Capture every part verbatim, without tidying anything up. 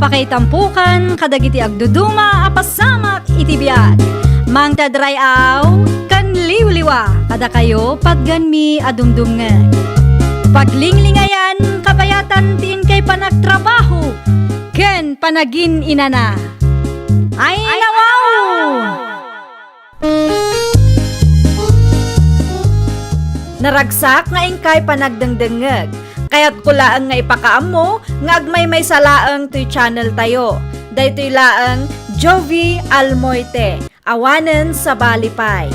Pakaitampokan kadagiti agduduma a pasamak iti biag. Mangted ray-aw ken liwliwa kadakayo patgenmi a dumdumngeg. Paglinglingayan kabayatan ti inkay panagtrabaho ken panagin-inana. Ay, nawaw! Naragsak nga inkay panagdengdengngeg. Kayatko laeng nga ipakaammo nga agmaymaysa laeng toy channel tayo. Daytoy laeng Jovie Almoite, awanen sabali pay.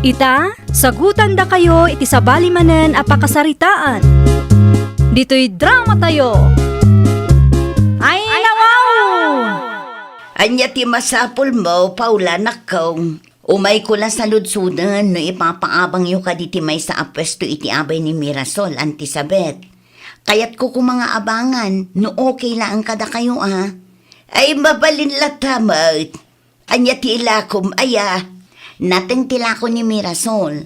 Ita, sagutandakayo iti sabali manen a pakasaritaan. Ditoy drama tayo. Ay, nawaw! Ania ti masapulmo, Paula, nakkong? Umayko la saludsoden no ipapaabangyo kadi ti maysa a puesto iti abay ni Mirasol, Auntie Sabet. Kayatko koma nga abangan no okay laeng kadakayo, a. Ay, mabalin latta met. Ania ti ilakom, aya? Nateng ti lako ni Mirasol.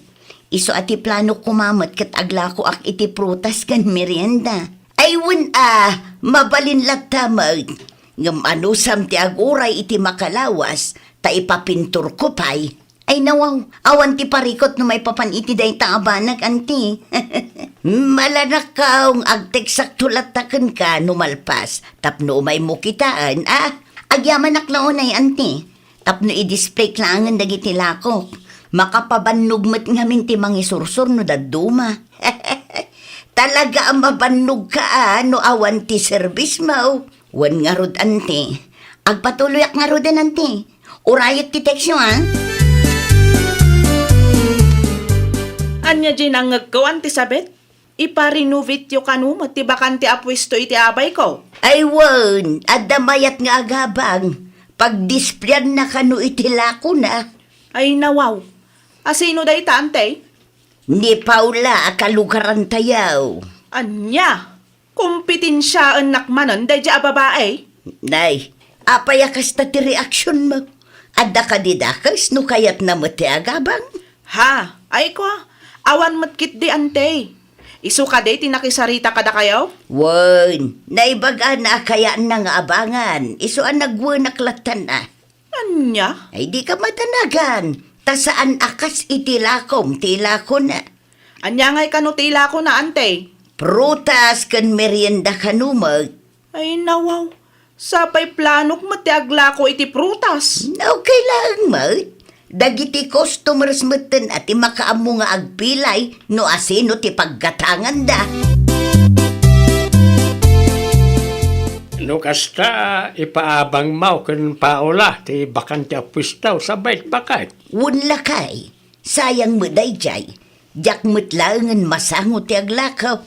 Isu a ti planok koma met ket aglakoak iti prutas ken merienda. Ay, wen a, mabalin latta met. Ngem anusam ti aguray iti makalawas, ta ipapinturko pay. Ay, nawaw, awan ti parikut no maipapan iti dayta a banag, Auntie. Malanakkong, agteksakto latta kenka no malpas, tapno umaymo kitaen, a? Agyamanak la unay, Auntie. Tapno i-displayk laengen dagiti lakok. Makapabannog met ngamin ti mangisursor no dadduma. Talaga a mabannogka a no awan ti serbismo. Wen ngarud, Auntie. Agpatuloyak ngaruden, Auntie. Urayek ti tekstyo, a. Ania diay nangngegko, Auntie Sabet? Ipa-renovateyo kano met ti bakante a puesto iti abayko? Ay wen, adda mayat nga agabang. Pagdisplayna kano iti lakona. Ay nawaw. A sino dayta, Auntie? Ni Paula a kalugarantayo. Ania? Kompetensiaennak manen daydiay a babai? Nay, apay a kasta ti reaksionmo? Adda kadi dakes no kayatna met ti agabang? Ha, ay kua, awan met ketdi, Auntie. Isu kadi ti nakisarita kadakayo? Wen, naibagana a kayatna nga abangan, isu a nagwenak lattan a. Ania? Ay, dika madanagan, ta saan a kas iti lakom ti ilakona. Ania ngay kano ti ilakona, Auntie? Prutas ken merienda kano met. Ay, nawaw. Sapay planok met ti aglako iti prutas. Okay laeng met. Dagiti customers metten a ti makaammo nga agpilay no asino ti paggatanganda. No kasta, ipaabangmo ken Paula ti bakante a puesto, sa baket-baket. Wen lakay, sayang met daydiay. Diak met laengen masango ti aglako.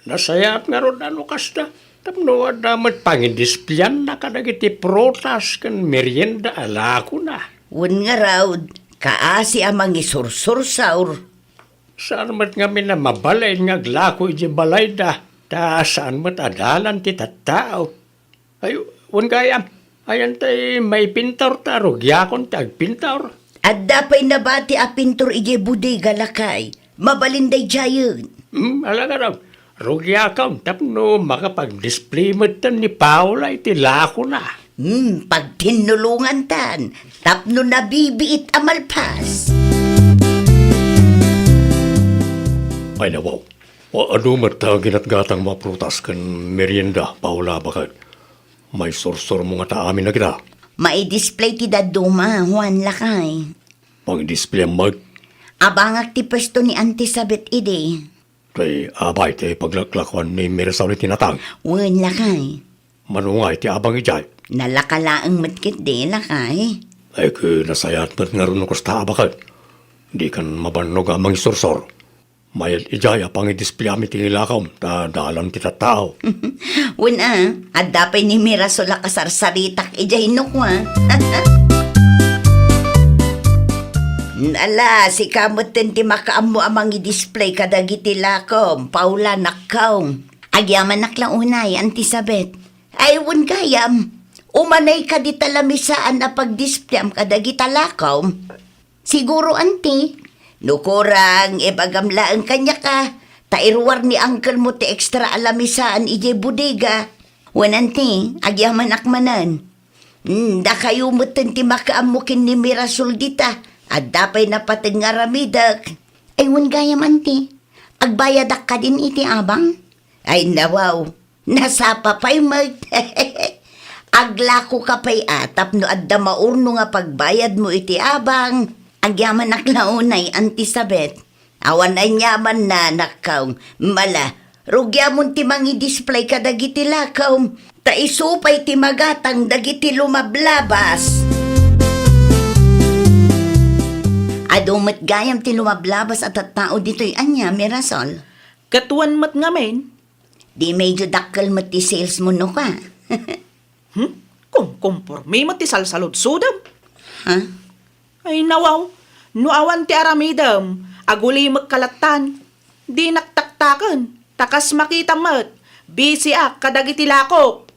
Nasayaat ngarud a no kasta, tapno adda met pangidisplayna kadagiti prutas ken merienda a lakona. Wen ngarud, kaasi a mangisursursor. Saan met ngamin a mabalin nga aglako idiay balayda, ta saan met a dalan ti tattao. Ay, wen gayam, ayan tay maipintor ta rugiakon ti agpintor. Adda pay nabati a pintor idiay bodega, lakay. Mabalin daydiayen. Hmm, alagaraw. Rugiakon tapno makapag-display metten ni Paula iti lakona. Hmm, pagtinnulongantan tapno nabibiit a malpas. Ay, nawaw. O, adu met ta ginatgatangmo a prutas ken merienda, Paula, baket. Maisursurmo ngata amin dagita? Maidisplay ti dadduma, Juan, lakay. Pangidisplay met? Abangak ti pwesto ni Auntie Sabet idi. Tay abay ti paglaklakuan ni Mirisol iti natang? Wen, lakay. Mano ngay ti abang idiay? Nalaka laeng met ketdi, lakay. Ay, ket nasayaat met ngarud no kasta a baket. Dikan mabannog a mangisursor. Mayat idiay a pangidisplayam iti ilakom ta dalan ti tattao. Wen a, adda pay ni Mirasol a kasarsaritak idiay no kua. Ala, sika metten ti makaammo a mangidisplay kadagiti lakom, Paula, nakkaw. Agyamanak la unay, Auntie Sabet. Ay, wen gayam, umanay kadi ta lamisaan a pagdisplayam kadagita lakom. Siguro, Auntie, no kurang, ibagam laeng kaniak a, ta iruar ni uncle mo ti extra a lamisaan idiay bodega. Wen, anti, agyamanak manen. Hmm, dakayo metten ti makaammo ken ni Mirasol dita. Adda pay napateg nga aramidek. Ay, wen gayam, anti. Agbayadak kadin iti abang? Ay, nawaw. Nasapa pay met. Aglakoka pay a tapno adda maurno nga pagbayadmo iti abang. Agyamanak la unay, Anti Sabet. Awan aniaman, nakkaw. Mala, rugiamon ti mangi-display kadagiti lakaw. Ta isu pay ti magatang dagiti lumablabas. Adu met gayam ti lumablabas a tattao ditoy ania, Mirasol? Ket wen met ngamin. Di medyo dakkel met ti sales mo, no ka? Hmm? Kumkumpormi met ti salsaludsodem. Ha? Ay, nawaw. No awan ti aramidem, agulimek ka lattan. Dinak taktaken, ta kas makitam met, busy ak kadagiti lakok.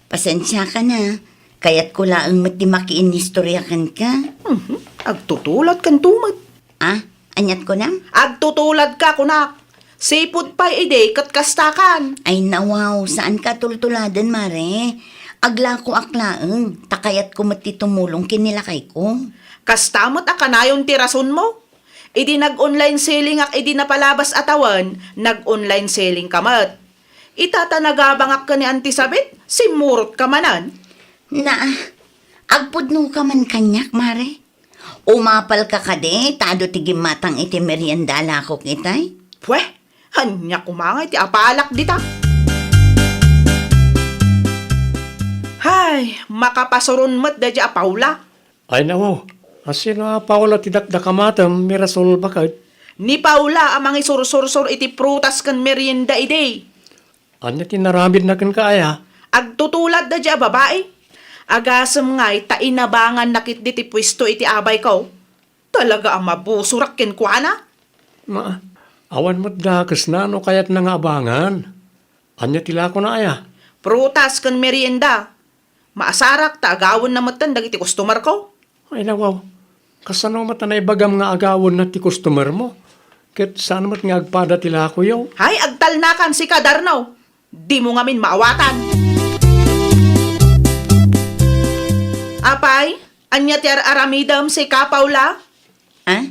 Pasensiaka na. Kayatko laeng met ti makiinnistorya kenka. Mhm. Agtutulad ken tumet. Ah, aniat kunam? Agtutulad ka, kunak. Sipud pay idi ket kastakan. Ay, nawaw, saan ka tultuladen, Mare. Aglakoak laeng, ta kayatko met ti tumulong ken ni lakayko. Kasta met a kanayon ti rasonmo. Idi nag-online selling ak idi napalabas a tawen, nag-online selling ka met. Ita ta nagabangak ken ni Anti Sabit, simmurot ka manen. Naa, agpudno ka man kaniak, Mare. Umapal ka kadi, ta adu ti gimmatang iti merienda a lakok itay? Pwe, ania koma nga iti apalak dita? Hay, makapasuron met daydi a Paula. Ay, nawaw. A sino a Paula ti dakdakamatem, Mirasol, baket? Ni Paula a mangisursursor iti prutas ken merienda idi. Ania ti naramidna kenka aya? Agtutulad daydi a babai. Agasem ngay ta inabanganna ketdi ti puesto iti abayko. Talaga a mabusorak kenkuana. Ma, awan met dakesna no kayatna nga abangan. Ania ti lakona aya? Prutas ken merienda. Maasarak ta agawenna metten dagiti customerko. Ay, nawaw. Kasano met a naibagam nga agawenna ti customermo? Ket saan met nga agpada ti lakoyo? Hay, agtalnakan sika, Darno. Dimo ngamin maawatan. Apay, ania ti ar-aramidem sika, Paula? Ah?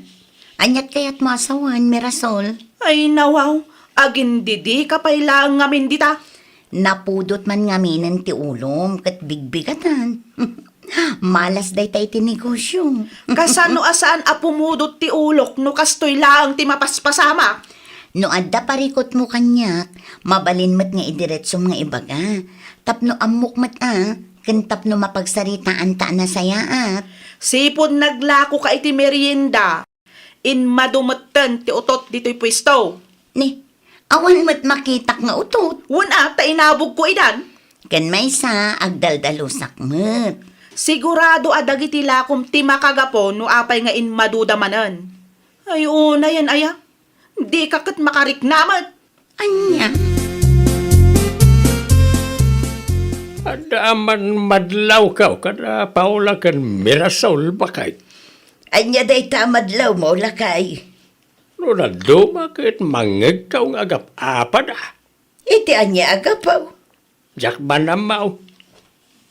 Aniat kayatmo a sawen, Mirasol? Ay, nawaw, agindidika pay laeng ngamin dita. Napudot man ngaminen ti ulom ket bigbigatan. Malas dayta iti negosio. Kasano a saan a pumudot ti ulok no kastoy laeng ti mapaspasamak? No adda parikutmo kaniak, mabalin met nga idiretsom nga ibaga. Tapno ammok met a, ken tapno mapagsaritaanta a nasayaat. Sipud naglakoka iti merienda, immadu metten ti utot ditoy puesto. Ni, awan met makitak nga utot. Wen a, ta inabogko idan. Ken maysa, agdaldalusak met. Sigurado a dagiti lakom ti makagapu no apay nga immaduda manen. Ay, unayen aya. Dika ket makarikna met. Ania? Adda a man madlawkaw kada Paula ken Mirasol, baket? Ania dayta a madlawmo, lakay? No dadduma ket mangngegkaw nga agap-apad a. Iti ania a gapu? Diak man ammo.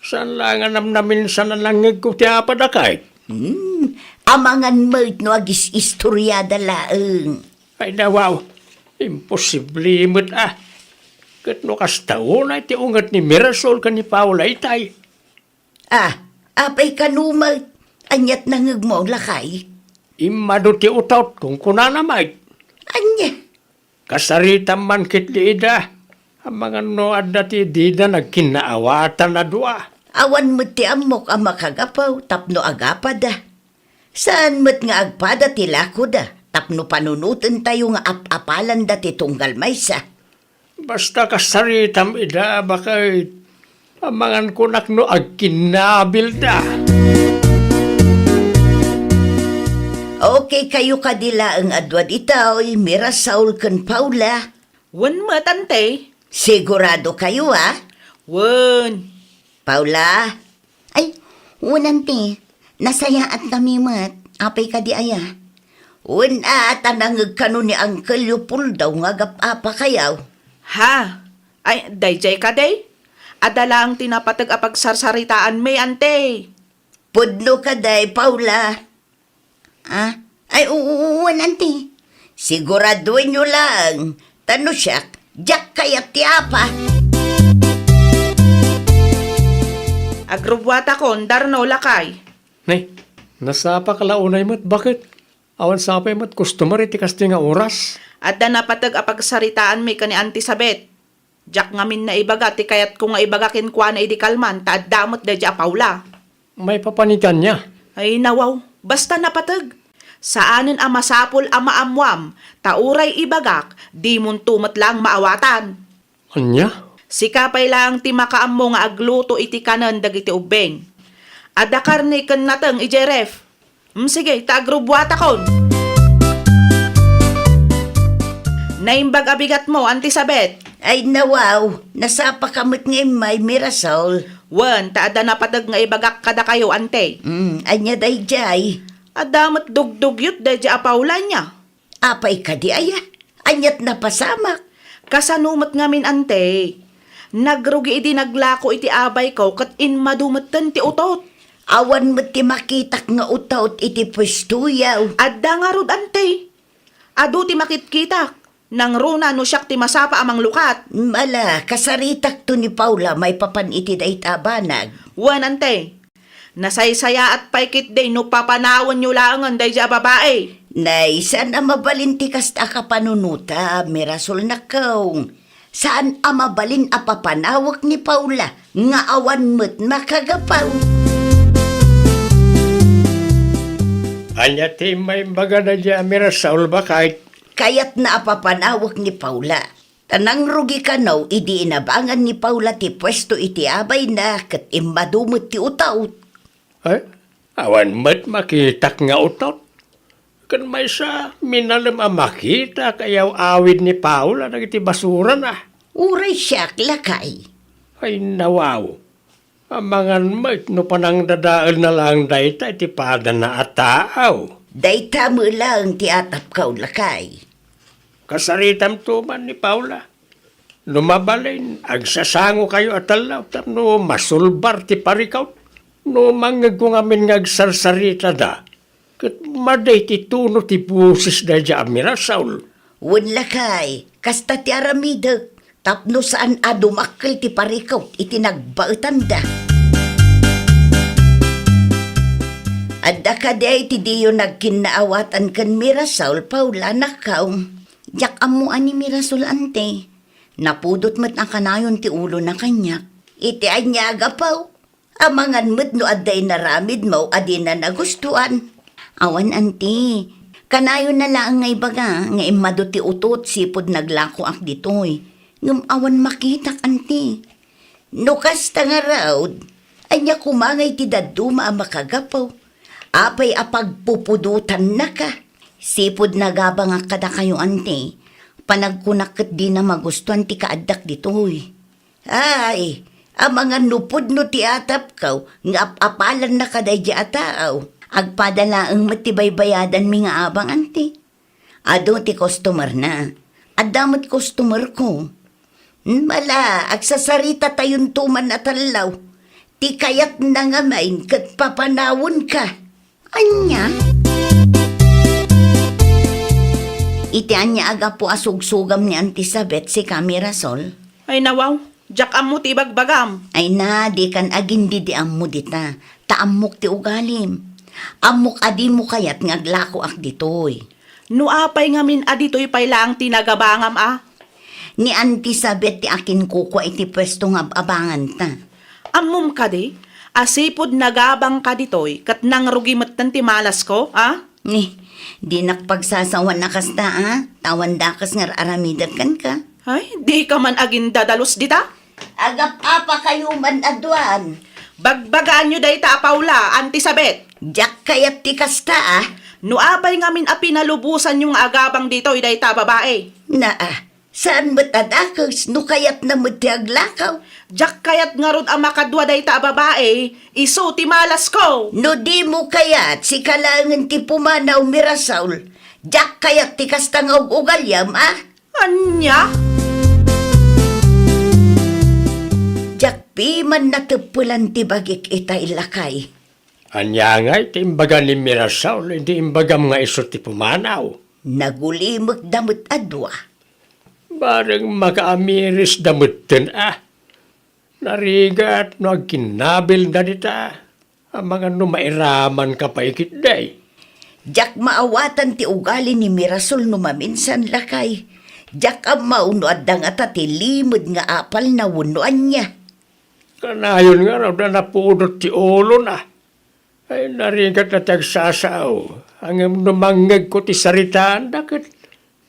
Saan la nga namnamin sa nanangngegko ti apad a kayat? Hmm, amangan met no agis-istoriada laeng. Ay, nawaw, imposible met a. Ket no kasta unay ti unget ni Mirasol ken ni Paula itay. Ah, apay kano met? Aniat nangngegmo, lakay? Immadu ti utot, kunkunana met. Ania? Kasaritam man ketdi ida. Amangan no adda ti dida nagkinnaawatan a dua. Awan met ti ammok a makagapu tapno agapada. Saan met nga agpada ti lakoda tapno panunotentayo nga ap-apalanda ti tunggal maysa. Basta kasaritam ida, baket. Amangan kunak no agkinnabilda. Okay kayo kadi laeng a dua ditoy, Mirasol ken Paula? Wen met, ante. Sigurado kayo, a? Wen. Paula? Ay, wen, ante. Nasayaat kami met. Apay kadi aya? Wen a, ta nangngeg kano ni Uncle Leopoldo nga agap-apa kayo. Ha? Ay, daydiay kadi? Adda laeng ti napateg a pagsarsaritaanmi, anti. Pudno kadi, Paula? Ah? Ay, u-, u-, wen, anti. Siguraduenyo laeng, ta no siak, diak kayat ti apa. Agrubbuatakon, Darno, lakay. Nay, nasapaka la unay met, baket? Awan sapay met customer iti kasta nga oras. Adda napateg a pagsaritaanmi ken ni Anti Sabet. Diak ngamin naibaga ti kayatko nga ibaga kenkuana idi kalman ta adda met daydiay a Paula. Maipapan iti ania? Ay, nawaw, basta napateg. Saanen a masapul a maammuam, ta uray ibagak, dimonto met laeng maawatan. Ania? Sika pay laeng ti makaammo nga agluto iti kanen dagiti ubbing. Adda karne ken nateng idiay ref. Mm, sige, ta agrubbuatakon. Naimbag a bigatmo, Anti Sabet. Ay, nawaw, nasapaka met nga immay, Mirasol. Wen, ta adda napateg nga ibagak kadakayo, Anti. Mm, ania daydiay? Adda met dugdugyot daydiay a Paula, ania? Apay kadi aya? Aniat napasamak? Kasano met ngamin, Anti? Nagrugi idi naglako iti abayko ket immadu metten ti utot. Awan met ti makitak nga utot iti puestoyo. Adda ngarud, Anti. Adu ti makitkitak. Nangruna no siak ti masapa a manglukat. Ala, kasaritakto ni Paula maipapan iti dayta a banag. Wen, Anti. Nasaysayaat pay ketdi no papanawenyo laengen daydiay a babai. Nay, saan a mabalin ti kasta a kapanunotam, Mirasolnakon. Saan a mabalin a papanawek ni Paula nga awan met makagapu. Ania ti maimbagana daydiay a Mirasol, baket? Kayatna a papanawek ni Paula. Ta nangrugi kano idi inabangan ni Paula ti puesto iti abayna ket immadu met ti utot. Ay, awan met makitak nga utot. Ken maysa, minalem a makitak a yaw-awid ni Paula dagiti basurana. Uray siak, lakay. Ay, nawaw. Amangan met no panangdadaelna laeng dayta iti padana a tao. Dayta met laeng ti atapko, lakay. Kasaritamto man ni Paula. No mabalin, agsasangokayo a tallaw tapno masulbar ti parikut. No mangngegko ngamin nga agsarsaritada, ket madi ti tono ti boses daydiay a Mirasol. Wen, lakay, kasta ti aramidek, tapno saan a dumakkel ti parikut iti nagbaetanda. Adda kadi ti diyo nagkinnaawatan ken Mirasol, Paula, anakko? Diak ammo a ni Mirasol, Anti. Napudot met a kanayon ti ulona kaniak. Iti ania a gapu? Amangan met no adda inaramidmo a dina nagustuan. Awan, Anti. Kanayonna laeng nga ibaga nga immadu ti utot sipud naglakoak ditoy. Ngem awan makitak, Anti. No kasta ngarud, ania koma ngay ti dadduma a makagapu? Apay a pagpupudotannaka? Sipud nagabangak kadakayo, Anti, panagkunak ket dina magustuan ti kaaddak ditoy. Ay, amangan no pudno ti atapko nga ap-apalannaka daydiay a tao, agpada laeng met ti baybayadanmi nga abang, Anti. Adu ti customerna. Adda met customerko. Mala, agsasaritatayon to man a tallaw. Ti kayatna ngamin ket papanawenka. Ania? Iti ania a gapu a sugsugam ni Anti Sabet sika, Mirasol? Ay, nawaw. Diak ammo ti ibagbagam. Ay na, dikan agin-didiammo dita, ta ammok ti ugalim. Ammok a dimo kayat nga aglakoak ditoy. No apay ngamin a ditoy pay laeng ti nagabangam a? Ni Anti Sabet ti akinkukua iti puesto nga ab-abanganta. Ammom kadi, a sipud nagabangka ditoy ket nangrugi metten ti malasko, a? Ni, dinak pagsasawan a kasta, a? Awan dakes nga ar-aramidek kenka. Ay, dika man agindadalus dita? Agap-apakayo man a duan. Bagbagaanyo dayta a Paula, Anti Sabet. Diak kayat ti kasta, a? No apay ngamin a pinalubosanyo nga agabang ditoy dayta a babai? Naa, saan met a dakes no kayatna met ti aglakaw? Diak kayat ngarud a makadua dayta a babai, isu ti malasko. No dimo kayat, sika laengen ti pumanaw, Mirasol. Diak kayat ti kasta nga ug-ugaliam, a? Ania? Diak Piman nateppelan ti bagik itay, lakay. Ania ngay ti imbaga ni Mirasol idi imbagam nga isu ti pumanaw? Nagulimekda met a dua. Bareng makaamirisda metten a. Narigat no agkinnabilda dita. Amangan no mairamanka pay ketdi. Diak maawatan ti ugali ni Mirasol no maminsan, lakay. Diak ammo no adda ngata ti limed nga apalna wenno ania. Kanayon ngarud a napudot ti ulona. Ay, narigat na ti agsasao. Ngem no mangngegko ti saritaanda ket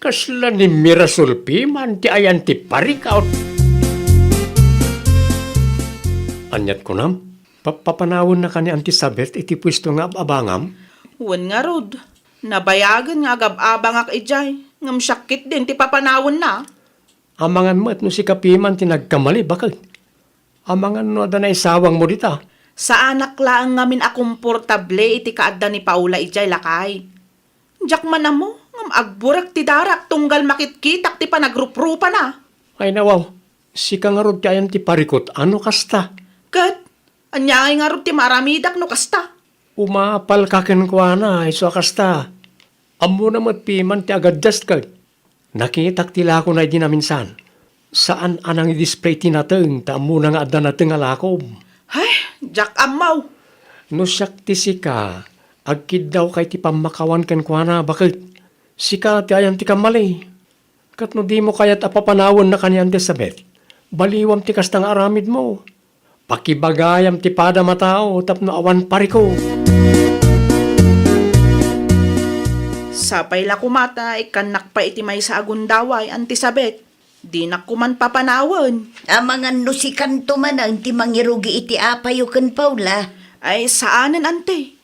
kasla ni Mirasol piman ti ayan ti parikut. Aniat kunam? Papapanawenna kanian ti sabet iti puesto nga ab-abangam? Wen ngarud, nabayagen nga agab-abangak idiay, ngem siak ketdin ti papanawenna. Amangan met no sika piman ti nagkamali, baket. Amangan no adda naisawangmo dita. Saanak laeng ngamin a komportable iti kaadda ni Paula idiay, lakay. Diak man ammo ngem agburek ti darak tunggal makitkitak ti panagruprupana. Ay nawaw, sika ngarud ti ayan ti parikut a no kasta. Ket ania ngay ngarud ti maaramidak no kasta? Umapalka kenkuana isu a kasta. Ammona met piman ti agaddas ket. Nakitak ti lakona idi naminsan. Saan a nangidisplay ti nateng ta ammona nga adda nateng a lakom. Ay, diak ammo. No siak ti sika, agkiddawka iti pammakawan kenkuana, baket. Sika ti ayan ti kammali. Ket no dimo kayat a papanawenna kanian ti sabet, baliwam ti kasta nga aramidmo. Pakibagayam ti padam a tao tapno awan parikut. Sapay la koma ta ikkannak pay iti maysa a gundaway, Anti Sabet. Dinak koman papanawen. Amangan no sikanto manen ti mangirugi iti apayo ken Paula. Ay, saanen, Anti.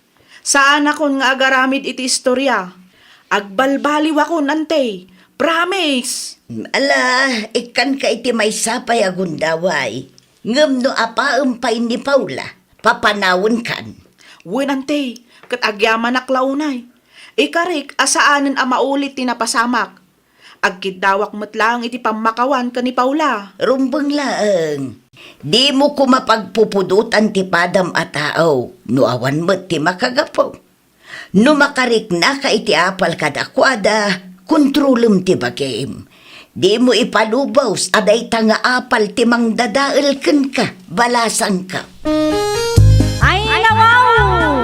Saanakon nga agaramid iti istoria. Agbalbaliwakon, Anti. Promise! Ala, ikkanka iti maysa pay a gundaway. Ngem no apaem pay ni Paula, papanawenkan. Wen, Anti, ket agyamanak la unay. Ikarik a saanen a maulit ti napasamak. Agkiddawak met laeng iti pammakawan ken ni Paula. Rumbeng laeng. Dimo koma pagpupudotan ti padam a tao no awan met ti makagapu. No makariknaka iti apal kadakuada, kontrolem ti bagim. Dimo ipalubos a dayta nga apal ti mangdadael kenka, balasangka. Ay, nawaw!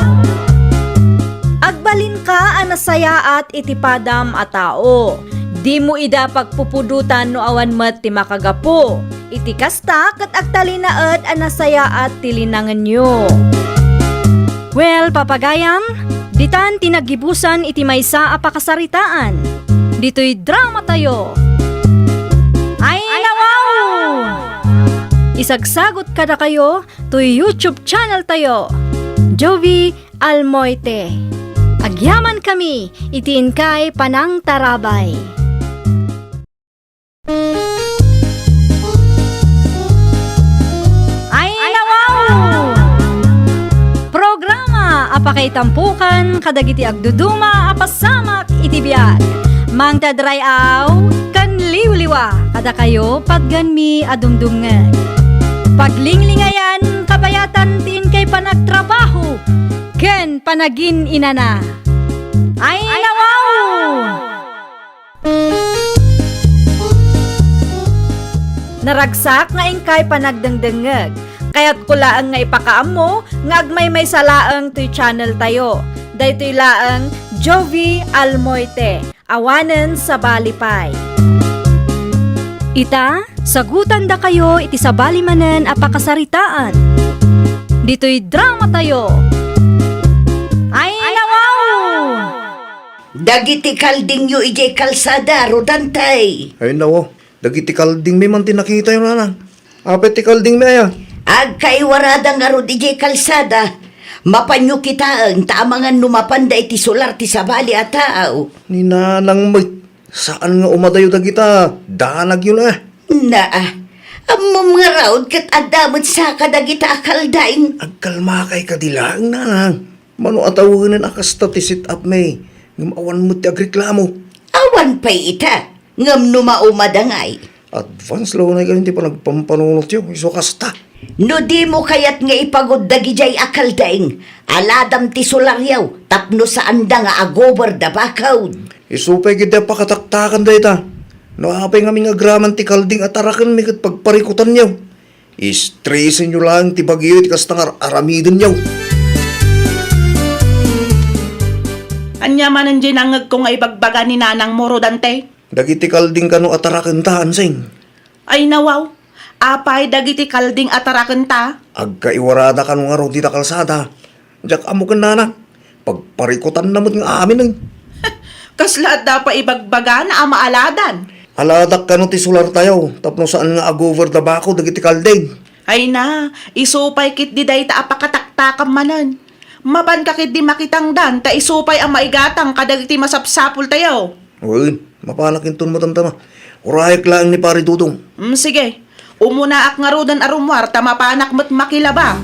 Agbalinka a nasayaat iti padam a tao. Dimo ida pagpupudotan no awan met ti makagapu. Iti kasta, ket agtalinaed a nasayaat ti linangenyo. Well, papagayam, ditan ti naggibusan iti maysa a pakasaritaan. Ditoy dramatayo. Ay, nawaw! Isagsagot kadakayo toy YouTube channeltayo, Jovie Almoite. Agyamankami iti inkay panangtarabay. Ay, nawaw! Programa a pakaitampokan kadagiti agduduma a pasamak iti biag. Mangted ray-aw ken liwliwa kadakayo patgenmi a dumdumngeg. Paglinglingayan, kabayatan ti inkay panagtrabaho ken panagin-inana. Ay, nawaw! Naragsak nga inkay panagdengdengngeg. Kayatko laeng nga ipakaammo nga agmaymaysa laeng toy channeltayo. Daytoy laeng Jovie Almoite, awanen sabali pay. Ita, sagutandakayo iti sabali manen a pakasaritaan. Ditoy dramatayo. Ay, nawaw! Dagiti kaldingyo idiay kalsada, Rodante. Ay, nawaw. Dagiti kaldingmi man ti nakitayo, nanang. Apay ti kaldingmi aya? Agkaiwarada ngarud idiay kalsada. Mapanyo kitaen ta amangan no mapanda iti sular ti sabali a tao. Ni nanang met, saan nga umadayo dagita danagyo la. Naa, ammom ngarud ket adda met saka dagita a kalding. Agkalmakay kadi laeng, nanang. Mano a tawenen a kasta ti set-upmi, ngem awan met ti agreklamo. Awan pay ita, ngem no maumada ngay. Advance la unay kadi ti panagpampanunotyo, isu kasta. No dimo kayat nga ipagud dagidiay a kalding, aladam ti solaryo tapno saanda nga agober da bakod. Isu pay ketdi a pakataktakan dayta. No apay ngamin nga agraman ti kalding a tarakenmi ket pagparikutanyo, istresenyo laeng ti bagyo iti kasta nga ar-aramidenyo. Ania manen diay nangngegko nga ibagbaga ni nanangmo, Rodante? Dagiti kalding kano a tarakenta, Ansing. Ay nawaw, apay dagiti kalding a tarakenta? Agkaiwarada kano ngarud ita kalsada. Diak ammo ken nana. Pagparikutanna met nga aminen. Kasla adda pay ibagbagana a maaladan. Aladak kano ti solartayo, tapno saan nga agober da bakod dagiti kalding. Ay na, isu pay ketdi dayta a pakataktakam manen. Mapanka ketdi makitangdan, ta isu pay a maigatang kadagiti masapsapultayo. Wen, mapanak inton matamtama. Urayek laeng ni Pari Dudong. Mm, sige. Umunaak ngaruden a rummuar ta mapanak met makilaba.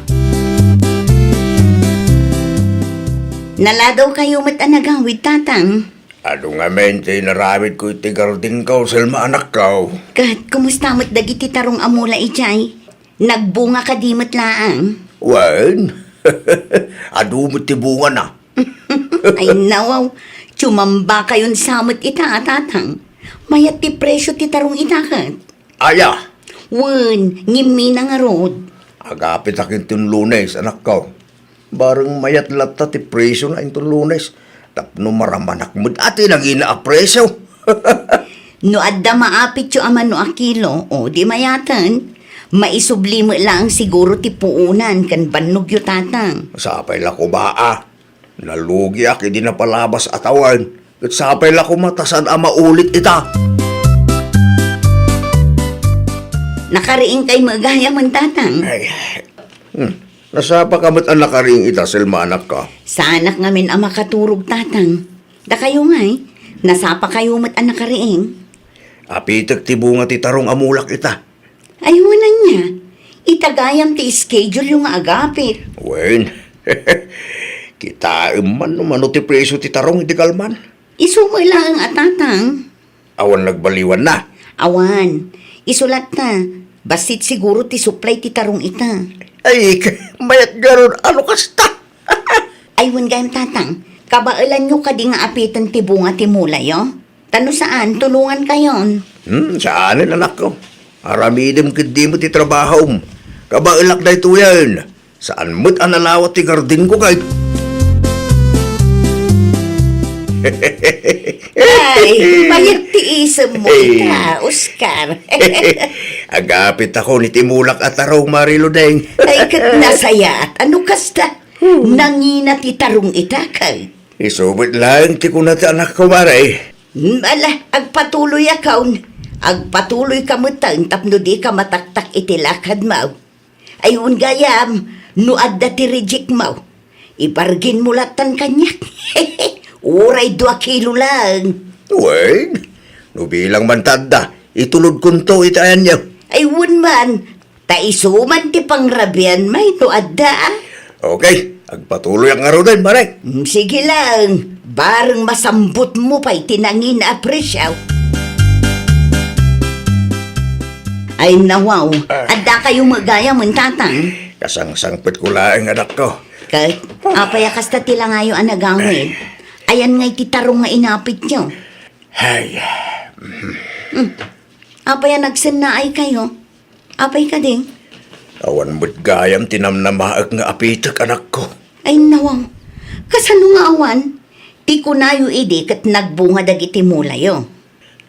Naladaw kayo met a nagawid, Tatang. Adu ngamin ti inaramidko iti gardingko, Selma, anakko? Ket kumusta met dagiti tarong a mula idiay? Nagbunga kadi met laeng? Wen, adu met ti bungana. Ay, nawaw. Tsumamba kayon sa met ita, a Tatang. Mayat ti presyo ti tarong ita ket. Aya? Wen, ngimmina ngarud. Agapitak inton Lunes, anakko. Bareng mayat latta ti presyona inton Lunes. Tapno maramanak met a ti nangina a presyo. No adda maapityo a mano a kilo, o di mayaten, maisubli met laeng siguro ti puonan ken bannogyo, Tatang. Sapay la koma a. Nalugiak idi napalabas a tawen. Ket sapay la koma ta saan a maulit ita. Nakariingkay met gayam, Tatang. Ay, hmm. Nasapaka met a nakariing ita, Selma, anakko? Saanak ngamin a makaturog, Tatang. Dakayo ngay, nasapakayo met a nakariing. Apitek ti bunga ti tarong a mulak ita. Ay, wen ania. Ita gayam ti schedule-yo nga agapit. Wen, kitaem man no mano ti presyo ti tarong idi kalman. Isu met laeng a, Tatang. Awan nagbaliwanna? Awan. Isu latta, bassit siguro ti supply ti tarong ita. Ay, mayat garud, ano kasta? Ay, wen gayam, Tatang. Kabaelanyo kadi nga apiten ti bunga ti mulayo? Ta no saan, tulongankayon. Hmm, saanen, anakko. Aramidem ketdi met ti trabahom. Kabaelak daytoyen. Saan met a nalawat ti gardingko kay. Ay, mayat ti isemmo ita, Oscar. Agapitako iti mulak a tarong, Mari Ludeng. Ay, ket nasayaat. Ano kasta? Nangina ti tarong ita kay. Isu met laeng ti kuna ti anakko, Mari. Hmm, ala, agpatuloyakon. Agpatuloyka metten tapno dika mataktak iti lakadmo. Ay, wen gayam, no adda ti reject mo, ibargainmo lattan kaniak. Uray dua kilo laeng. Wen, no bilang man ta adda, itulodkonto iti ayanyo. Ay, wen man, ta isu man ti pangrabianmi no adda, a. Okay, agpatuloyak ngaruden, Mari. Mm, sige laeng, bareng masambutmo pay ti nangina a presyo. Ay, nawaw. Ah. Addakayo met gayam, Tatang? Kasangsangpetko laeng, anakko. Ket, apay a kasta ti langayo a nagawid? Ayan ngay ti tarong nga inapityo? Ay. Hmm. Apay a nagsennaaykayo? Apay kadi? Awan met gayam ti namnamaek nga apitek, anakko. Ay, nawaw. Kasano nga awan? Ti kunayo idi ket nagbunga dagiti mulayo.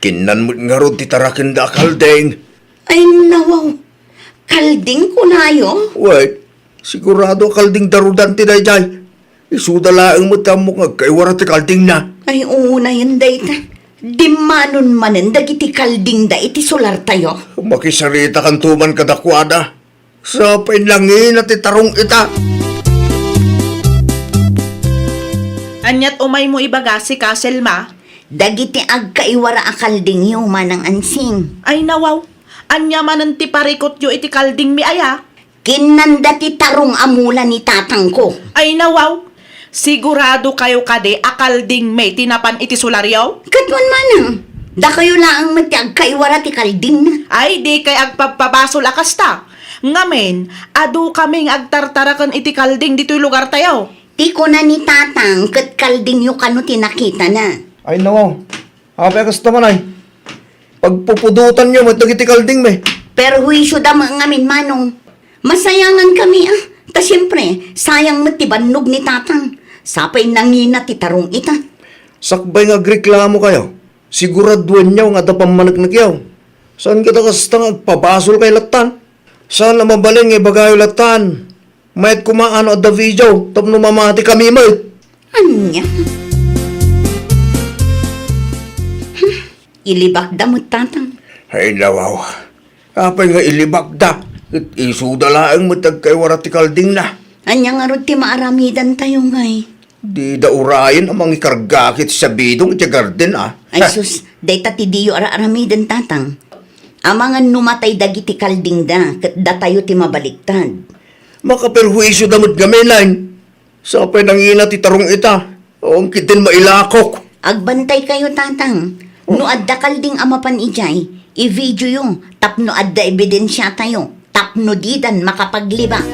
Kinnan met ngarud ti tarakenda a kalding. Ay, nawaw. Kalding kunayo? Wait. Sigurado a kalding da Rodante daydiay. Isuda laeng met ti ammok nga agkaiwara ti kaldingna. Ay, unayen dayta. Dimmanon manen dagiti kaldingda iti solartayo. Makisaritakanto man kadakuada. Sapay nangina ti tarong ita. Aniat umaymo ibaga, sika, Selma? Dagiti agkaiwara a kaldingyo, Manang Ansing. Ay, nawaw. Ania manen ti parikutyo iti kaldingmi aya? Kinnanda ti tarong a mula ni tatangko. Ay, nawaw! Sigurado kayo kadi a kaldingmi ti napan iti solaryo? Ket wen manang, dakayo laeng met ti agkaiwara ti kaldingna. Ay, dikay agpabpabasol a kasta. Ngamin, adu kami nga agtartaraken iti kalding ditoy lugartayo. Ti kuna ni Tatang, ket kaldingyo kano ti nakitana. Ay, nawaw. Apay a kasta man ay? Pagpupudotanyo met dagiti kaldingmi. Perhuisio da met ngamin, Manong. Masayangan kami, ah. Ta siempre, sayang met ti bannog ni Tatang. Sapay nangina ti tarong ita. Sakbay nga agreklamo kayo, siguraduanyo nga adda pammaneknekyo. Saan ket a kasta nga agpabasol kay lattan? Saan a mabalin nga ibagayo lattan? Mayat koma no adda video tapno mamati kami met. Ania? Hmm, ilibakda met, Tatang. Ay, nawaw. Apay nga ilibakda? Ket isuda laeng met agkaiwara ti kaldingna. Ania ngarud ti maaramidantayo ngay? Dida urayen a mangikarga ket sabidong iti garden, ah. Ay sus, dayta ti diyo ara-aramiden, Tatang. Amangan no matay dagiti kaldingda, ket datayo ti mabaliktad. Makaperhuisio da met ngamin, Nay. Sapay nangina ti tarong ita. Awan ketdin mailakok. Agbantay kayo, Tatang. No adda kalding a mapan idiay, i-videoyo tapno adda ebidensiatayo, tapno didan makapaglibak.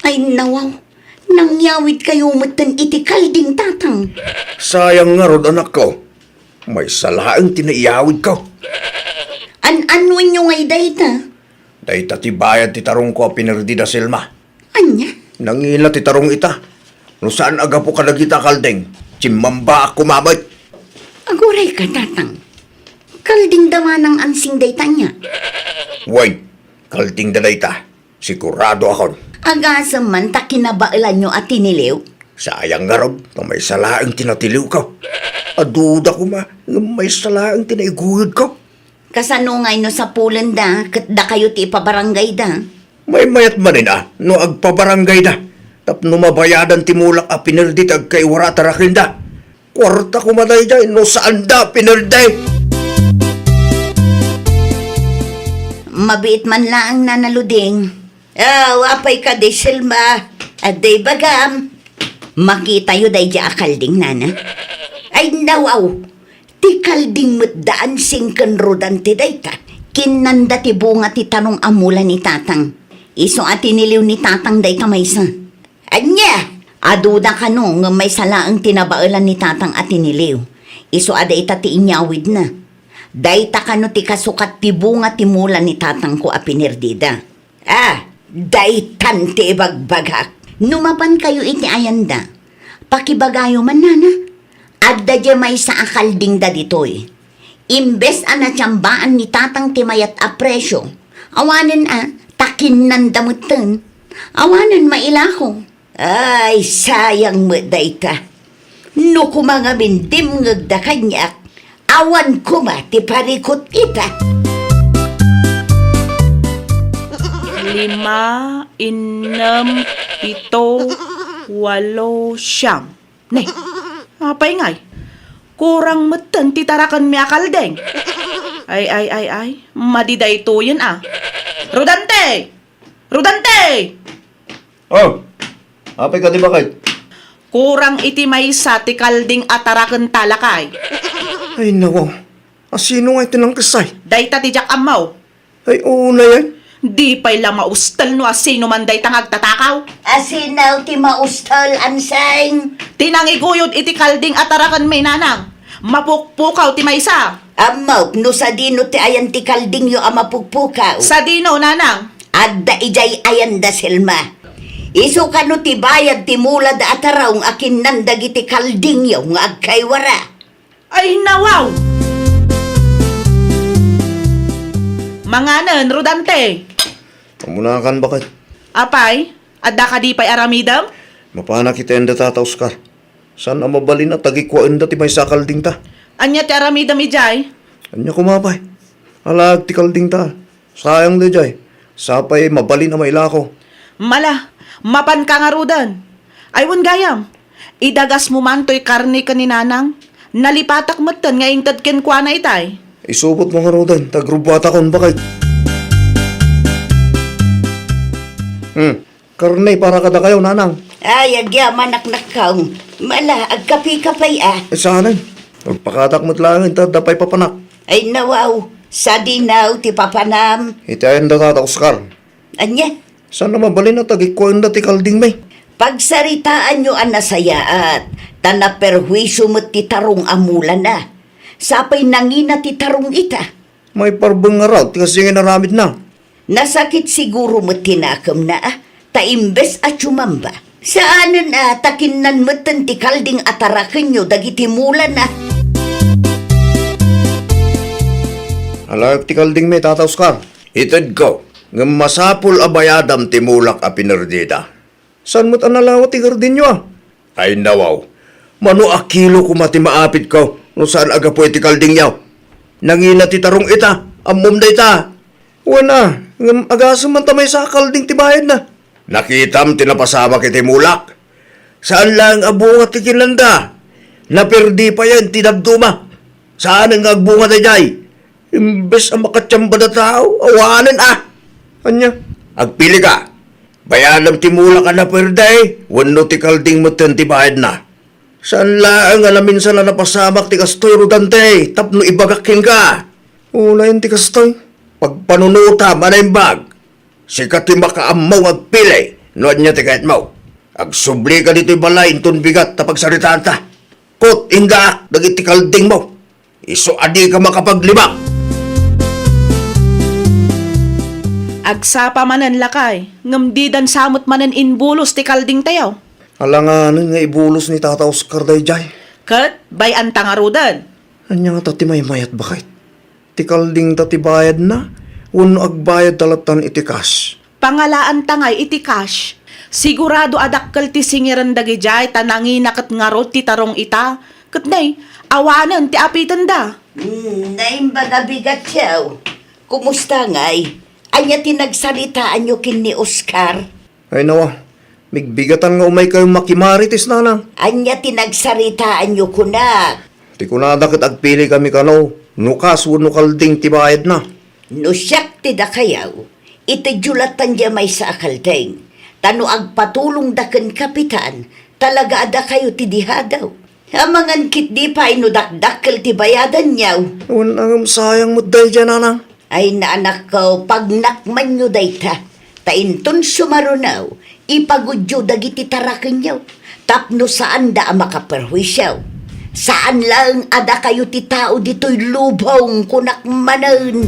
Ay, nawaw. Nangyawid kayo metten iti kalding, Tatang. Sayang ngarud, anakko. Maysa laeng ti naiyawidko. An-anuenyo ngay dayta? Dayta ti bayad ti tarongko a pinerdida, Selma. Ania? Nangina ti tarong ita. No saan a gapu kadagita a kalding, timmambaak koma met. Aguray ka, Tatang. Kaldingda manang ansing dayta ania? Wen, kaldingda dayta. Siguradoakon. Agasem man ta kinabaelanyo a tiniliw? Sayang ngarud, ta maysa laeng ti natiliwko. Aduda koma, ngem maysa laeng ti naiguyodko. Kasano ngay no sapulenda ket dakayo ti ipabaranggayda? Maymayat manen a no agpabaranggayda tapno mabayadan ti mulak a pinerdi ti agkaiwara a tarakenda. Kuarta koma daydiay no saanda pinerdi. Mabiit man laeng, Nana Luding. Ah, apay kadi, Selma? Adda ibagam? Makitayo daydiay a kalding, Nana. Ay, nawaw. Ti kalding met da Ansing ken Rodante dayta, kinnanda ti bunga ti tarong a mula ni Tatang. Isu a tiniliw ni Tatang dayta maysa. Ania? Aduda kano ngem maysa laeng ti nabaelan ni Tatang a tiniliw. Isu a dayta ti inyawidna. Dayta kano ti kasukat ti bunga ti mula ni Tatangko a pinerdida. Ah, daytan ti ibagbagak. No mapankayo iti ayanda, pakibagayo man, Nana. Adda diay maysa a kaldingda ditoy. Imbes a natiambaan ni Tatang ti mayat a presio, awanen a, ta kinnanda metten. Awanen mailako. Ay, sayang met dayta. No koma ngamin dimngegda kaniak, awan koma ti parikut ita. Lima, innem, pito, walo, siam. Ne, apay ngay? Kurang metten ti tarakenmi a kalding. Ay, ay, ay, ay. Madi daytoyen a. Rodante! Rodante! Oh, apay kadi, baket? Kurang iti maysa ti kalding a tarakenta, lakay. Ay, nawaw. Asino ngay ti nangkessay? Dayta ti diak ammo. Ay, unay. Di pay la maustel no asino man dayta nga agtatakaw. Asino ti maustel, Ansing? Ti nangiguyod iti kalding a tarakenmi, Nanang. Mapukpukaw ti maysa. Ammok no sadino ti ayan ti kaldingyo a mapukpukaw. Sadino, Nanang? Adda idiay ayanda, Selma. Isu kano ti bayad ti mulada a tarong a kinnan dagiti kaldingyo nga agkaiwara. Ay, nawaw! Manganen, Rodante! Amunakan, baket. Apay, adda kadi pay aramidem? Mapanak iti ayanda, Tata Oscar. Saan a mabalin a tagikuaenda ti maysa a kaldingta. Ania ti aramidem idiay? Ania koma pay? Alaag ti kaldingta. Sayang daydiay. Sapay mabalin a mailako. Mala, mapanka ngaruden. Ay, wen gayam, idagasmo man toy karne ken ni Nanang. Nalipatak metten nga inted kenkuana itay. Isupotmo ngaruden, ta agrubbuatakon, baket. Hmm. Karne para kadakayo, Nanang. Ay, agyamanak, nakkaw. Mala, agkapika pay a. Ay, saanen. Agpakatak met laeng ta adda pay papanak. Ay, nawaw. Sadino ti papanam? Iti ayan da, Tata Oscar. Ania? Saan a mabalin a tagikkuenda ti kaldingmi? Pagsaritaanyo a nasayaat, ta naperhuisio met ti tarong a mulana. Sapay nangina ti tarong ita. Maiparbeng ngarud ti kasdi nga inaramidna. Nasakit siguro met ti nakemna, a, ta imbes a tumamba. Saanen a ta kinnan metten ti kalding a tarakenyo dagiti mulana. Alaek ti kaldingmi, Tata Oscar. Itedko, ngem masapul a bayadam ti mulak a pinerdida. Saan met a nalawa ti gardenyo, a? Ay, nawaw. Mano a kilo koma ti maapitko no saan a gapu iti kaldingyo? Nangina ti tarong ita, ammom dayta. Wen a, ngem agasem man ta maysa a kalding ti bayadna. Nakitam ti napasamak iti mulak. Saan laeng a bunga ti kinanda. Naperdi payen ti dadduma. Saanen nga agbunga daydiay. Imbes a makatiamba da tao, awanen a. Ania? Agpilika. Bayadam ti mulak a naperdi, wenno ti kalding metten ti bayadna. Saan laeng a naminsan a napasamak ti kastoy, Rodante, tapno ibagak kenka. Unayen ti kastoy. Pagpanunotam a naimbag. Sika ti makaammo nga agpili no ania ti kayatmo. Agsublika ditoy balay inton bigat ta pagsaritaanta. Ket indaak dagiti kaldingmo. Isu a dika makapaglibak. Agsapa manen, lakay, ngem didan sa met manen inbulos ti kaldingtayo. Alanganen nga ibulos ni Tata Oscar daydiay. Ket bay-anta ngaruden. Ania ngata ti maymayat, baket? Ti kaldingta ti bayadna, wenno agbayadta lattan iti cash? Pangalaanta ngay iti cash. Sigurado a dakkel ti singiren dagidiay ta nangina ket ngarud ti tarong ita. Ket nay, awanen ti apitenda. Hmm, naimbag a bigatyo. Kumusta ngay? Ania ti nagsaritaanyo ken ni Oscar? Ay, nawa, migbigatan nga umaykayo makimarites, nanang. Ania ti nagsaritaanyo kunak? Ti kunada ket agpili kami kano, no cash wenno kalding ti bayadna. No siak ti dakayo, itedyo lattan diay maysa a kalding. Ta no agpatulongda ken kapitan, talaga a dakayo ti dihadaw. Amangan ketdi pay no dakdakkel ti bayadanyo. Wen a ngem sayang met daydiay, nanang. Ay, naanakko, pagnakmanyo dayta. Ta inton sumaruno, ipagudyo dagiti tarakenyo. Tapno saanda a makaperhuisio. Saan laeng a dakayo ti tao ditoy lubong, kunak manen.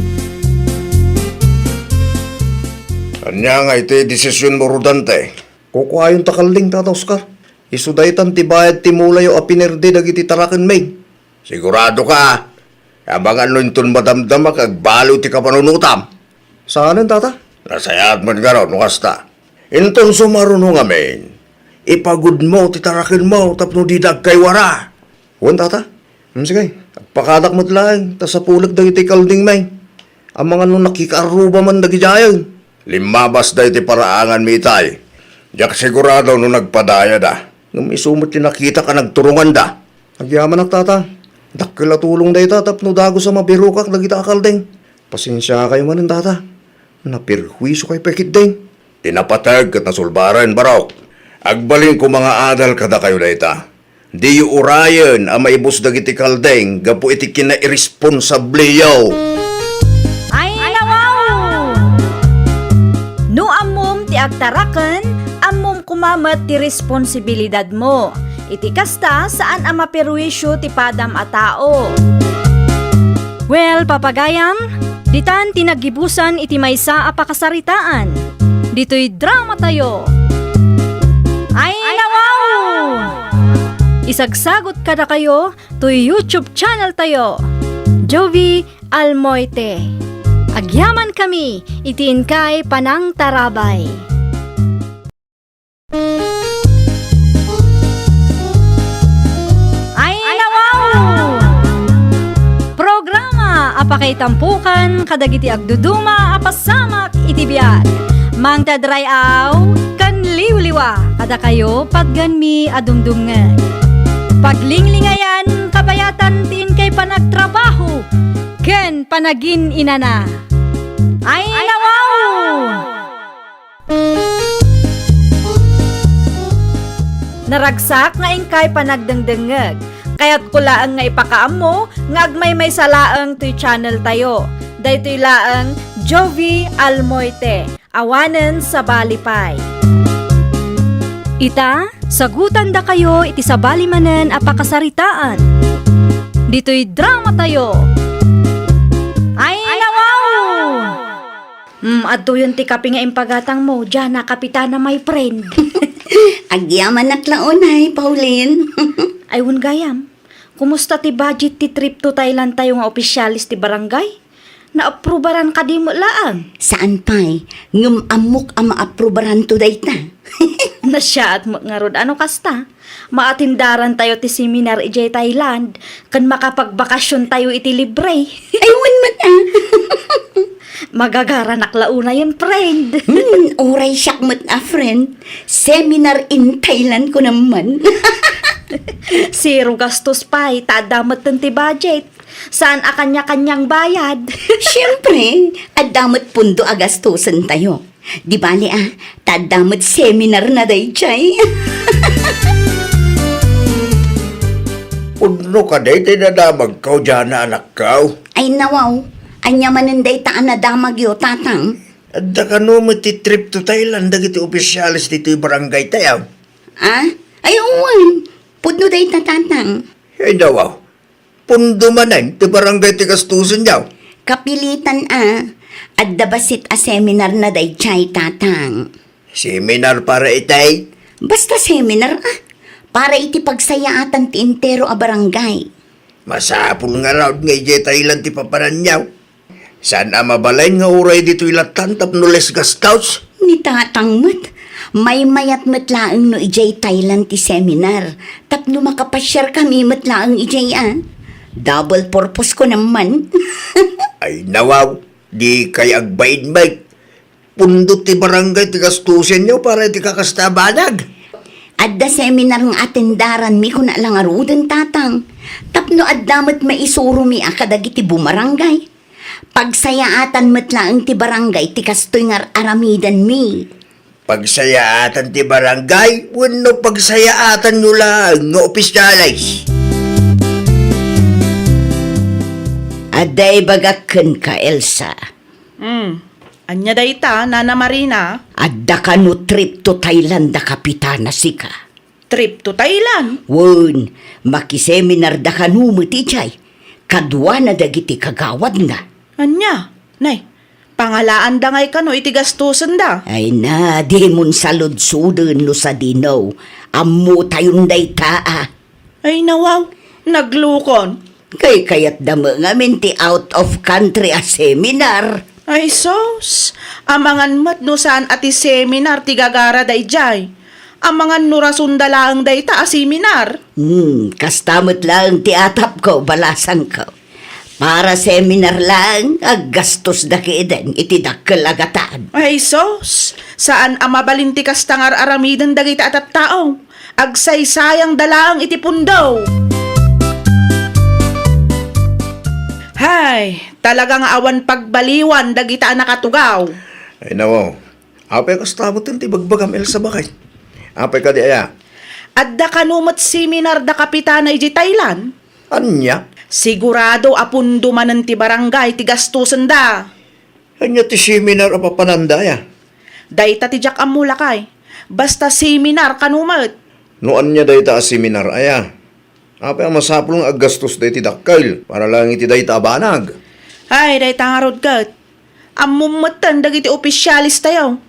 Ania ngay ti desisionmo, Rodante? Kukuayon ta kalding, Tata Oscar. Isu daytan ti bayad ti mulayo a pinerdi dagiti tarakenmi. Siguradoka? Amangan no inton madamdamak, agbaliw ti kapanunotam. Saanen, Tata? Nasayaat met ngarud no kasta. Inton sumaruno ngamin, ipagudmo ti tarakenmo tapno dida agkaywara. Wen, Tata. Hmm, sige, agpakadak met laeng, ta sapulek dagiti kaldingmi. Amangan no nakikaarruba man dagidiayen. Limmabasda iti paraanganmi itay. Diak sigurado no nagpadayada. Ngem isu met ti nakitak a nagturonganda. Agyamanak, Tata. Dakkel a tulong dayta tapno dagus a mabirokak dagita a kalding. Pasensiakayo manen, Tata. Naperhuisiokayo pay ketdin. Ti napateg ket nasulbaren, barok. Agbalin koma nga adal kadakayo dayta. Diyo urayen a maibus dagiti kalding gapu iti kinairesponsabliyo. Ay, nawaw! No ammom ti agtaraken, ammom koma met ti responsibilidadmo. Iti kasta, saan a maperwisio ti padam a tao. Well, papagayam, ditan ti naggibusan iti maysa a pakasaritaan. Ditoy dramatayo. Ay, nawaw! Isagsagot kadakayo toy YouTube channel tayo, Jovie Almoite. Agyamankami iti inkay panangtarabay. Ay, nawaw! Programa a pakaitampokan kadagiti agduduma a pasamak iti biag. Mangted ray-aw ken liwliwa kadakayo patgenmi a dumdumngeg. Paglinglingayan, kabayatan ti inkay panagtrabaho ken panagin-inana. Ay, nawaw! Naragsak nga inkay panagdengdengngeg. Kayatko laeng nga ipakaammo nga agmaymaysa laeng toy channel tayo. Daytoy laeng Jovi Almoite, awanen sabali pay. Ita, sagutandakayo iti sabali manen a pakasaritaan. Ditoy dramatayo. Ay, nawaw! Hmm, adtoyon ti kape nga impagatangmo, Diana Kapitana, my friend. Agyamanak la unay, Pauline. Ay, wen gayam. Kumusta ti budget ti trip to Thailand tayo nga opisyales ti barangay? Naaprubaran kadi met laeng? Saan pay, ngem ammok a maaprubaranto dayta. Nasiaat met ngarud a no kasta. Maatendaran tayo ti seminar idiay Thailand, ken makapagbakasyon tayo iti libre. Ay, wen met, ah. Magagaranak la unayen, friend. Hmm, uray siak met a friend. Seminar in Thailand ko naman. Zero gastos pay, ta adda metten ti budget. Saan a kanya-kanyang bayad. Siyempre, adda met pundo a gastusen tayo. Di bale, ah, ta adda met seminar na daydiay. Pudno kadi ti nadamagko, Diana, anakko? Ay, nawaw. Ania manen dayta a nadamagyo, Tatang? Adda kano met ti trip to Thailand dagiti opisyales ditoy barangay tayo? Ah? Ay, wen. Pudno dayta, Tatang. Ay, nawaw. Pundo manen ti barangay ti gastusenyo? Kapilitan a. Adda bassit a seminar na daydiay, Tatang. Seminar para itay? Basta seminar a. Para iti pagsayaatan ti entero a barangay. Masapul ngarud nga idiay Thailand ti papananyo. Saan a mabalin nga uray ditoy lattan tapno less gastos? Ni Tatang met, maymayat met laeng no idiay Thailand ti seminar, tapno makapasiar kami met laeng idiay a. Double purpose ko naman. Ay, nawaw, dikay agbainbait. Pundo ti barangay ti gastusenyo para iti kakasta a banag. Adda seminar nga atendaranmi kuna la ngaruden, Tatang. Tapno adda met maisuromi a kadagiti bumarangay. Pagsayaatan met laeng ti barangay ti kastoy nga ar-aramidenmi. Pagsayaatan ti barangay wenno pagsayaatanyo laeng nga opisyales? Adda ibagak kenka, Elsa. Hmm. Ania dayta, Nana Marina? Adda kano trip to Thailand a kapitana sika? Trip to Thailand? Wen, makiseminar da kano met idiay. Kaduana dagiti kagawad na. Ania? Nay, pangalaanda ngay kano iti gastusen da? Ay na, dimon saludsoden no sadino. Ammo tayon dayta a. Ay nawaw, naglukon. Kay kayatda met ngamin ti out of country a seminar. Ay sus, amangan met no saan a ti seminar ti gagara daydiay. Amangan no rasonda laeng dayta a seminar. Hmm, kasta met laeng ti atapko, balasangko. Para seminar laeng, aggastos da keden iti dakkel a gatad. Ay sus, saan a mabalin ti kasta nga ar-aramiden dagiti a tattao. Agsaysayangda laeng iti pundo. Hay, talaga nga awan pagbaliwan dagita a nakatugaw. Ay, nawaw. Apay kasta met ti bagbagam, Elsa, bakay? Apay kadi aya? Adda kano met seminar da kapitana idiay Thailand? Ania? Sigurado a pundo manen ti barangay ti gastosenda. Ania ti seminar a papananda aya? Dayta ti diak ammo, lakay. Basta seminar kano met. No ania dayta a seminar aya? Apay a masapul nga aggastos dayta dakkel para laeng iti dayta a banag? Ay, dayta ngarud ket. Ammom metten dagiti opisyales tayo.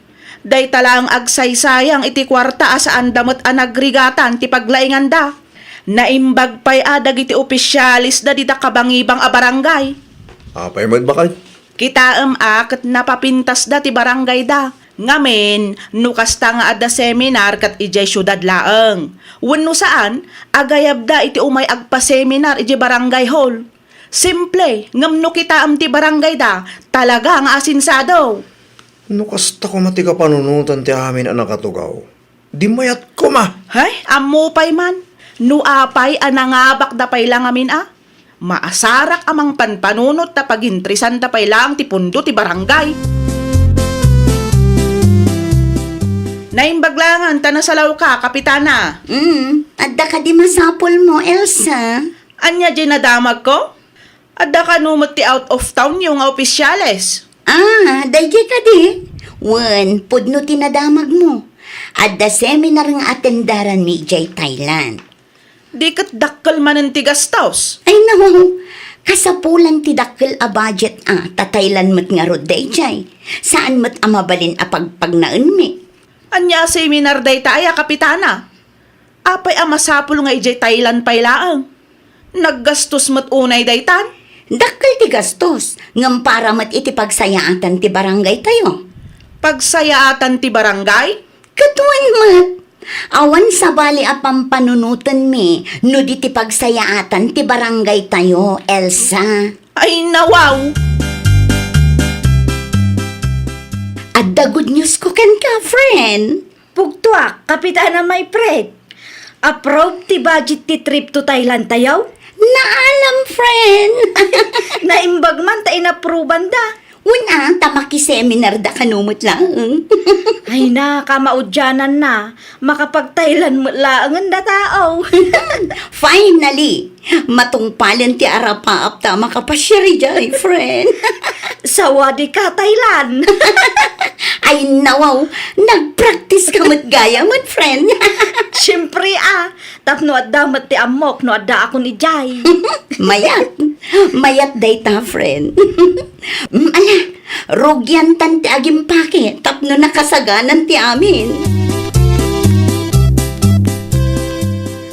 Dayta laeng agsaysayang iti kuarta a saanda met a nagrigatan ti paglainganda. Naimbag pay a dagiti opisyalesda dita kabangibang a barangay. Apay met, bakay? Kitaem a ket napapintasda ti barangayda. Ngamin, no kasta nga adda seminar ket idiay siudad laeng, wenno saan, agayabda iti umay agpaseminar idiay barangay hall. Simple, ngem no kitaem ti barangayda, talaga nga asensado. No kasta koma ti kapanunotan ti amin a nakatugaw, di mayat koma. Hay, ammo pay man. No apay a nangabakda pay la ngamin a, maasarak a mangpanpanunot ta pagintrisanda pay laeng ti pundo ti barangay. Naimbag laengen ta nasalawka, Kapitana. Mm, adda kadi masapulmo, Elsa? Ania diay nadamagko? Adda kano met ti out of townyo nga opisyales? Ah, daydiay kadi? Wen, pudno ti nadamagmo. Adda seminar nga atenderanmi idiay Thailand. Di ket dakkel manen ti gastos? Ay, nawaw. Kasapulan ti dakkel a budget a, ta Thailand met ngarud daydiay. Saan met a mabalin a pagpagnaenmi. Ania a seminar dayta aya, Kapitana? Apay a masapul nga idiay Thailand pay laeng? Naggastos met unay daytan? Dakkel ti gastos, ngem para met iti pagsayaatan ti barangaytayo. Pagsayaatan ti barangay? Ket wen met. Awan sabali a pampanunotenmi no di ti pagsayaatan ti barangaytayo, Elsa. Ay, nawaw! Adda good news ko kenka, friend. Pugtoak, Kapitana Maypret. Approve ti budget ti trip to Thailand tayo? Naalam, friend. Naimbag man ta inapprobanda. Wen a, ta makiseminar da kano met laeng. Ay na, kamaudianan na. Makapag-Thailand met laengen da tao. Finally! Matungpalen ti arapaap ta makapasiar idiay, friend. Sawadi ka, Thailand. Ay, nawaw. Nagpractice ka met gayam, friend. Siyempre, ah. Tapno adda met ti ammok no addaakon idiay. Mayat. Mayat dayta, friend. Mm, ala, rugiantan ti agimpake tapno nakasaganan ti amin.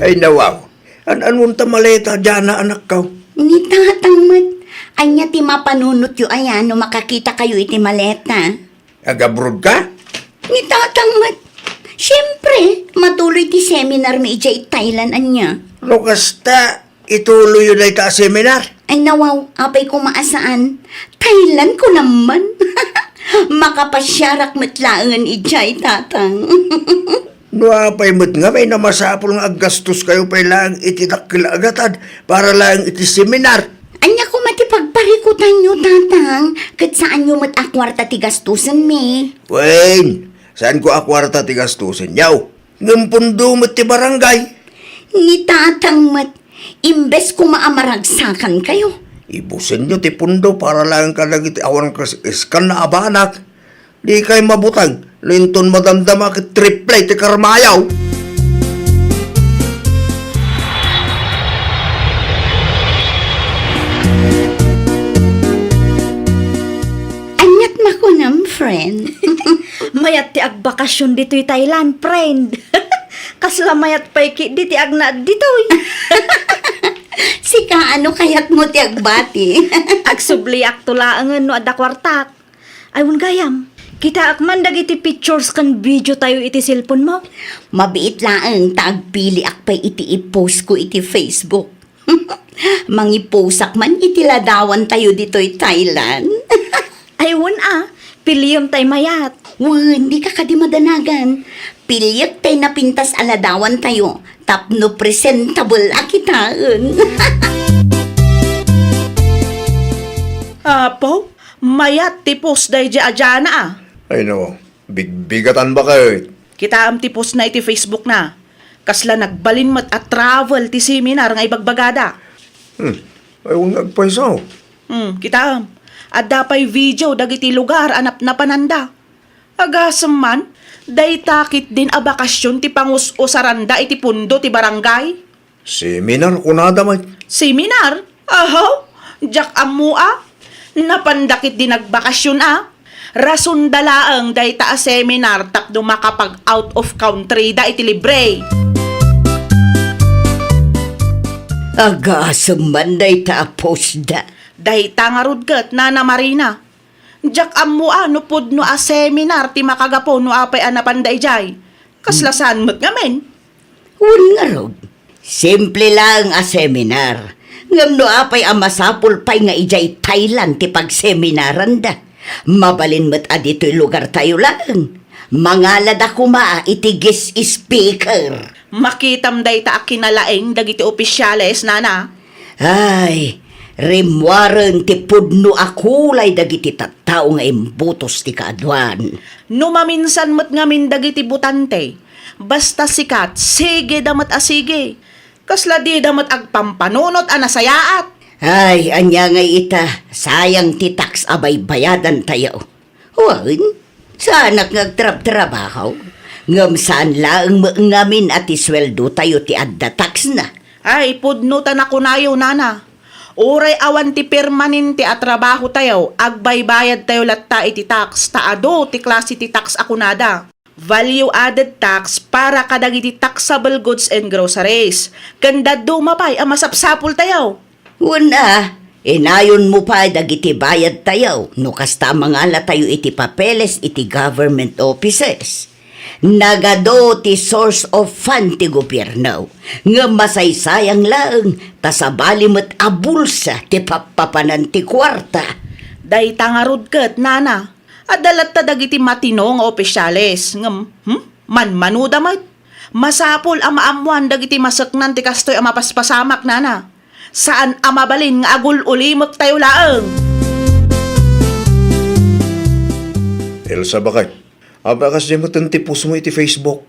Ay, nawaw. An-anon ta maleta, Jana, anakko? Ni tatang met. Ania ti mapanunotyo aya no makakitakayo iti maleta? Agabroad ka? Ni tatang met. Siyempre, matuloy ti seminarmi idiay Thailand, ania. No kasta, ituloyyo dayta a seminar? Ay, nawaw, apay koma a saan. Thailand ko naman. Makapasiarak met laengen idiay, tatang. No apay met ngamin a masapul nga aggastoskayo pay laeng iti dakkel a gatad para laeng iti seminar. Ania koma ti pagparikutanyo, tatang? Ket saanyo met a kuarta ti gastosenmi. Wen, saanko a kuarta ti gastosenyo. Ngem pundo met ti barangay. Ni tatang met, imbes koma a maragsakankayo. Ibusenyo ti pundo para laeng kadagiti awan kas-, iskan a banak. Dikay mabuteng, no inton madamdama ket triple ti karmayo. Aniat makunam, friend? Mayat ti agbakasyon ditoy Thailand, friend. Kasla mayat pay ketdi ti agnaed ditoy. Sika, ano kayatmo ti agbati? Agsubliakto laengen no adda kuartak. Ay, wen gayam, kitaak man dagiti pictures ken video tayo iti cellphone mo. Mabiit laeng ta agpiliak pay iti i-post ko iti Facebook. Mangiposak man iti ladawan tayo ditoy Thailand. Ay, wen a, piliem tay mayat. Wen, dika kadi madanagan. Piliek tay napintas a ladawan tayo tapno presentable a kitaen. Apo, mayat ti post daydiay a Jana, ah. Ay, no, bigbigatan baket. Kitaem ti post na iti Facebook na. Kasla nagbalin met a travel ti seminar nga ibagbagada. Hmm, ay, wen nga agpayso. Hmm, kitaem. Adda pay video dagiti lugar a napnapananda. Agasem man, dayta ketdin a bakasyon ti pangus-usaranda iti pundo ti barangay. Seminar, kunada met. Seminar? Ahaw, diak ammo a. Napanda ketdi nagbakasyon a. Rasonda laeng dayta a seminar tapno makapag-out of country da iti libre. Agasem man dayta a post da. Dayta ngarud ket, Nana Marina. Diak ammo a no pudno a seminar ti makagapu no apay a napanda idiay. Kasla saan met ngamin? Wen ngarud, simple laeng a seminar. Ngem no apay a masapul pay nga idiay Thailand ti pagseminaranda, mabalin met a ditoy lugartayo laeng. Mangalada koma iti guest speaker. Makitam dayta a kinalaing dagiti opisyales, Nana. Ay, rimmuaren ti pudno a kulay dagiti tattao nga imbutos ti kaaduan. No maminsan met ngamin dagiti botante, basta sikat, sige da met a sige. Kasla dida met agpampanunot a nasayaat. Ay, ania ngay ita, sayang ti tax a baybayadantayo. Wen, saanak nga agtrabtrabaho, ngem saan laeng met ngamin a ti sueldotayo ti adda taxna. Ay, pudno ta nakunayo, nana. Uray awan ti permanente a trabahotayo, agbaybayadtayo latta iti tax, ta adu ti klase ti tax a kunada. Value added tax para kadagiti taxable goods and groceries, ken dadduma pay a masapsapultayo. Wen a, inayonmo pay dagiti bayadtayo no kasta a mangalatayo iti papeles iti government offices. Nagadu ti source of fund ti gobierno, ngem masaysayang laeng ta sabali met a bulsa ti pappapanan ti kuarta. Dayta ngarud ket, nana, adda latta dagiti matino nga opisyales, ngem, hmm? Manmanoda met. Masapul a maammoan dagiti maseknan ti kastoy a mapaspasamak, nana. Saan a mabalin nga agul-ulimektayo laeng. Elsa, bakay. Apay a kasdiay met ti postmo iti Facebook?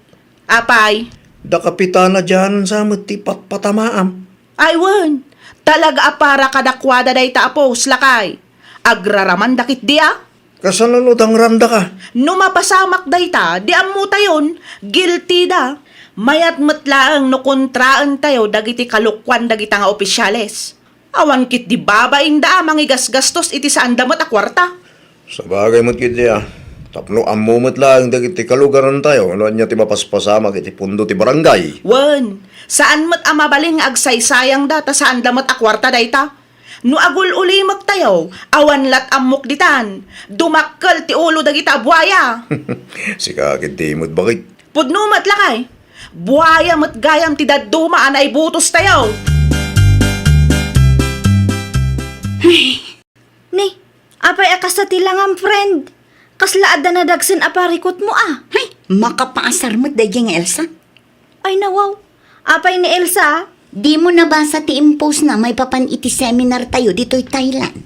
Apay? Da Kapitana Jan sa met ti patpatamaam. Ay wen, talaga a para kadakuada dayta a post, lakay. Agraramanda ketdi a. Kasano no dangrandaka? No mapasamak dayta, di ammotayon, guilty da. Mayat met laeng no kontraentayo dagiti kalokuan dagita nga opisyales. Awan ketdi babainda a mangigasgastos iti saanda met a kuarta. Sabagay met ketdi a, tapno ammo met laeng dagiti kalugarantayo no ania ti mapaspasamak iti pundo ti barangay. Wen, saan met a mabalin nga agsaysayangda ta saanda met a kuarta dayta. No agul-ulimektayo, awan lat ammok ditan. Dumakkel ti ulo dagita a buaya. Sika ketdi met, bakit? Pudno met, lakay. Buaya met gayam ti dadduma a naibutostayo. Ni, apay a kasta ti langam, friend? Kasla adda nadagsen a parikutmo a. Hay, makapaasar met daydiay nga Elsa. Ay, nawaw. Apay ni Elsa? Dimo nabasa ti impostna maipapan iti seminartayo ditoy Thailand?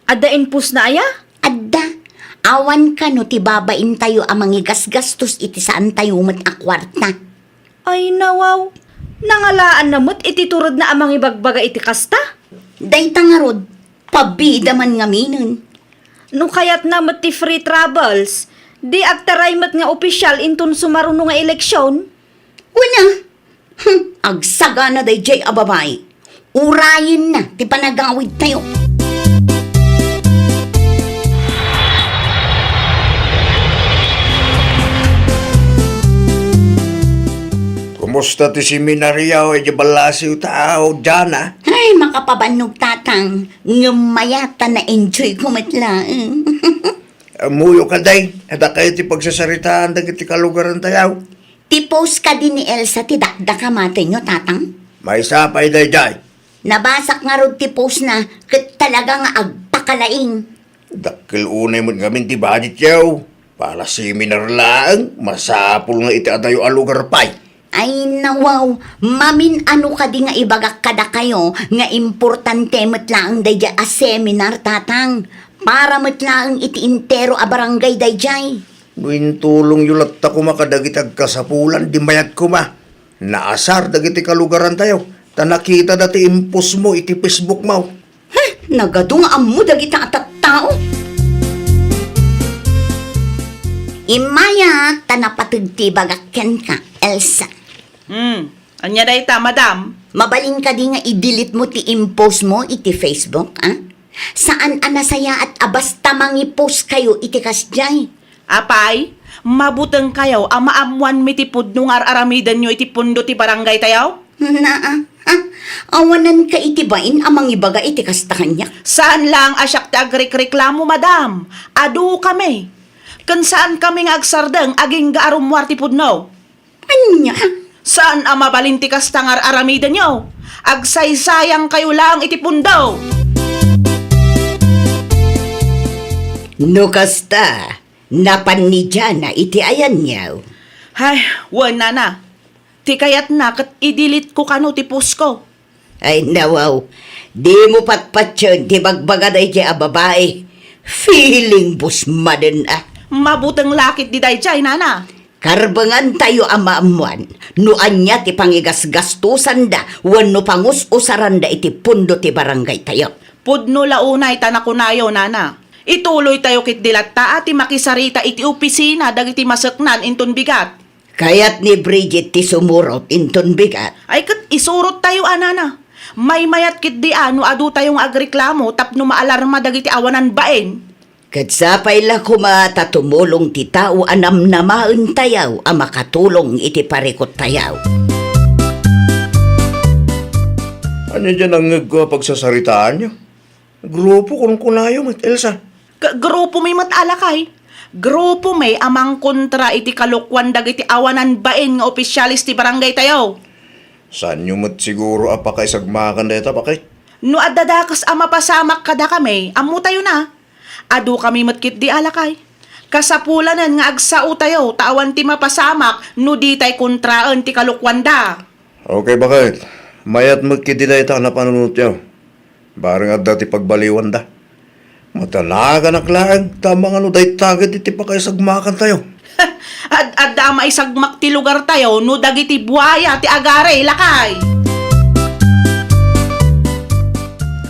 Adda impostna aya? Adda. Awan kano ti babaintayo a mangigasgastos iti saantayo met a kuarta. Ay, nawaw. Nangalaanna met iti turedna a mangibagbaga iti kasta? Dayta ngarud, pabida man ngaminen. No kayatna met ti free travels, di agtaray met nga opisyal inton sumaruno nga eleksion? Wen a, hmm, agsagana daydiay a babai. Urayenna ti panagawidtayo. Kumusta ti seminaryo idiay ballasiwtayo, Jana? Ay, makapabannog, Tatang. Ngem mayat ta na-enjoyko met laeng. Ammoyo kadi, adda kayo ti pagsasaritaan dagiti kalugarantayo? Ti post kadi ni Elsa ti dakdakamatenyo, Tatang? Maysa pay daydiay. Nabasak ngarud ti postna ket talaga nga agpakalaing. Dakkel unay met ngamin ti budgetyo. Para seminar laeng, masapul nga iti adayo a lugar pay. Ay, nawaw, mamin-ano kadi nga ibagak kadakayo nga importante met laeng daydiay a seminar, Tatang. Para met laeng iti entero a barangay daydiay. No intulongyo latta koma kadagiti agkasapulan, di mayat koma. Naasar dagiti kalugarantayo, ta nakitada ti impostmo iti Facebookmo. Heh, nagadu nga ammo dagita a tattao. Immayak ta napateg ti ibagak kenka, Elsa. Hmm, ania dayta, madam? Mabalin kadi nga i-delete mo ti impostmo iti Facebook, a? Saan a nasayaat a basta mangipost kayo iti kasdiay. Apay, mabuteng kayo a maammoanmi ti pudno nga ar-aramidenyo iti pundo ti barangaytayo? Naa, ha? Awananka iti bain a mangibaga iti kasta kaniak? Saan laeng a siak ti agrikreklamo, madam. Adu kami. Ken saan kami nga agsardeng agingga a rummuar ti pudno. Ania? Saan a mabalin ti kasta nga ar-aramidenyo? Agsaysayang kayo laeng iti pundo. No kasta, napan ni Jana iti ayanyo. Ay, wen, nana. Ti kayatna ket i-delete ko kano ti post ko. Ay, nawaw. Dimo patpatien ti bagbaga daydiay a babai. Feeling busmaden a. Mabuteng la ketdi daydiay, nana. Karbengantayo a maammuan no ania ti pangigasgastusanda wenno pangus-usaranda iti pundo ti barangaytayo. Pudno la unay ta nakunayo, Nana. Ituloytayo ketdi latta a ti makisarita iti opisina dagiti maseknan inton bigat. Kayat ni Bridget ti sumurot inton bigat. Ay, ket isurottayo a, Nana. Maymayat ketdi a no adutayo nga agreklamo tapno maalarma dagiti awanan bain. Ket sapay la koma ta tumulong ti tao a namnamaentayo a makatulong iti parikuttayo. Ania diay nangngegko a pagsasaritaanyo? Grupo kunkunayo met, Elsa. Ka-, grupomi met a lakay. Grupomi a mangkontra iti kalokuan dagiti awanan bain nga opisyales ti barangaytayo. Saanyo met siguro a pakaisagmakan dayta, baket? No adda dakes a mapasamak kadakami, ammotayona. Adukami met ketdi a lakay. Kasapulanen nga agsaotayo ta awan ti mapasamak no ditay kontraen ti kalokuanda. Okay, baket. Mayat met ketdi dayta a napanunotyo. Bareng adda ti pagbaliwanda. Madanaganak laeng ta amangan no dayta ketdi ti pakaisagmakantayo. Ad-adda a maisagmak ti lugartayo no dagiti buaya ti agari, lakay.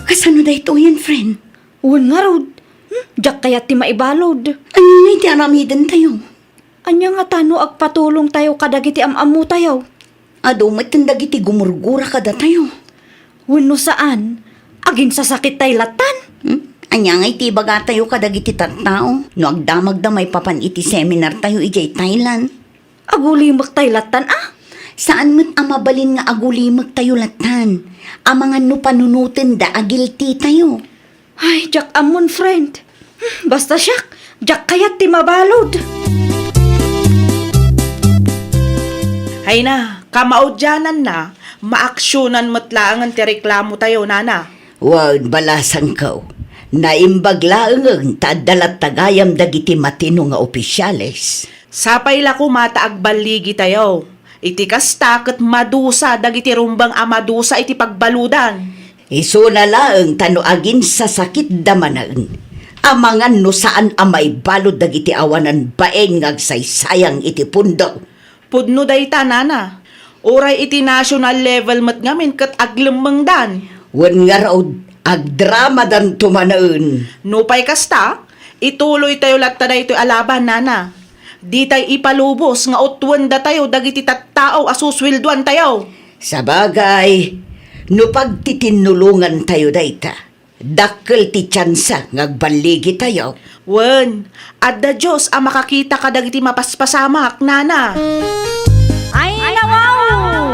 Kasano daytoyen, friend? Wen ngarud, hmm, diak kayat ti maibalud. Ania ngay ti aramidentayo? Ania ngata no agpatulongtayo kadagiti am-ammotayo? Adu met dagiti gumurgura kadatayo. Wenno saan, aginsasakittay lattan? Hmm? Ania ngay ti ibagatayo kadagiti tattao no agdamagda maipapan iti seminartayo idiay Thailand? Agulimektay lattan a? Saan met a mabalin nga agulimektayo lattan? Amangan no panunotenda a guilty tayo. Ay, diak ammon, friend. Hmm, basta siak, diak kayat ti mabalud. Ay na, kamaudiananna, maaksionan met laengen ti reklamotayo, Nana. Wen, balasangko, naimbag laengen ta adda latta gayam dagiti matino nga opisyales. Sapay la koma ta agballigitayo. Iti kasta, ket madusa dagiti rumbeng a madusa iti pagbaludan. Isuna laeng ta no aginsasakitda manen, amangan no saan a maibalud dagiti awanan bain nga agsaysayang iti pundo. Pudno dayta, Nana. Uray iti national level met ngamin ket aglemmengdan. Wen ngarud, agdramadanto manen. Nupay kasta, ituloytayo latta daytoy a laban, Nana. Ditay ipalubos nga utwendatayo dagiti tattao a susueldoantayo. Sabagay, no pagtitinnulongantayo dayta, dakkel ti tiansa nga agballigitayo. Wen, adda Dios a makakita kadagiti mapaspasamak, Nana. Ay, nawaw!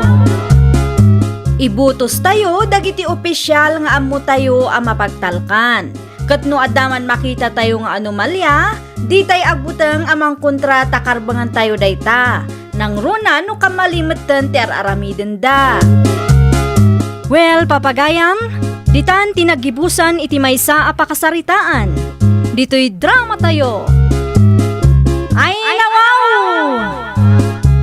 Ibutostayo dagiti opisial nga ammotayo a mapagtalkan. Ket no adda man makitatayo nga anomalia, ditay agbuteng a mangkontra ta karbengantayo dayta. Nangruna no kammali metten ti ar-aramidenda. Well, papagayam, ditan ti naggibusan iti maysa a pakasaritaan. Ditoy dramatayo. Ay, nawaw!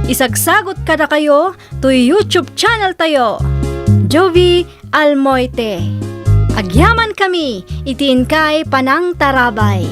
Isagsagot kadakayo toy YouTube channel tayo, Jovie Almoite. Agyamankami iti inkay panangtarabay.